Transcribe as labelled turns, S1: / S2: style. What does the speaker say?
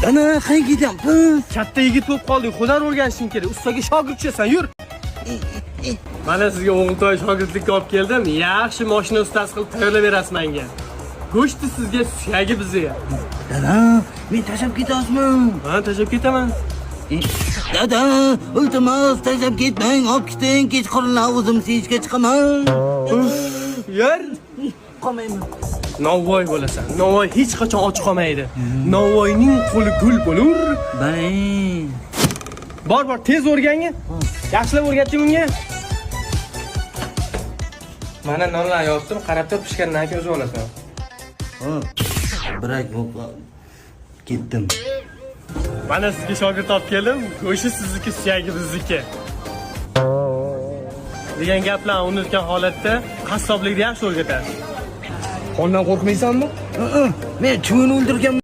S1: Dada, qayerga ketyapmiz?
S2: Katta yigit bo'lib qolding, hunar o'rganishing kerak. Ustaga shogird tushasan, yur. Mana sizga o'g'iltoy shogirdlikka olib keldim. Yaxshi mashina ustasi qilib tayyorlab berasiz menga. Go'shti sizga, suyagi bizga.
S1: Dada, men tashlab ketasizmi?
S2: Ha, tashlab ketaman.
S1: Dada, iltimos, tashlab ketmang, olib keting, kechqurunlar o'zim seyishga chiqaman.
S2: Yur.
S1: Qolmayman.
S2: Novvoy bo'lasan. Novvoy hech qachon och qolmaydi. Novvoyning qo'li gul bo'lur.
S1: Bang.
S2: Bor, bor, tez o'rgangin. Yaxshilab o'rgatding unga. Mana nonlar yozdim, qarab tur, pishgandan keyin o'zi olasan.
S1: Birak ketdim.
S2: Mana sizga shogird olib keldim. Go'shti sizniki, suyagi bizniki. Degan gaplarni unutgan holatda qassoblikni yaxshi o'rgatasiz. Qondan qo'rqmaysanmi?
S1: Men chuvini o'ldirganman.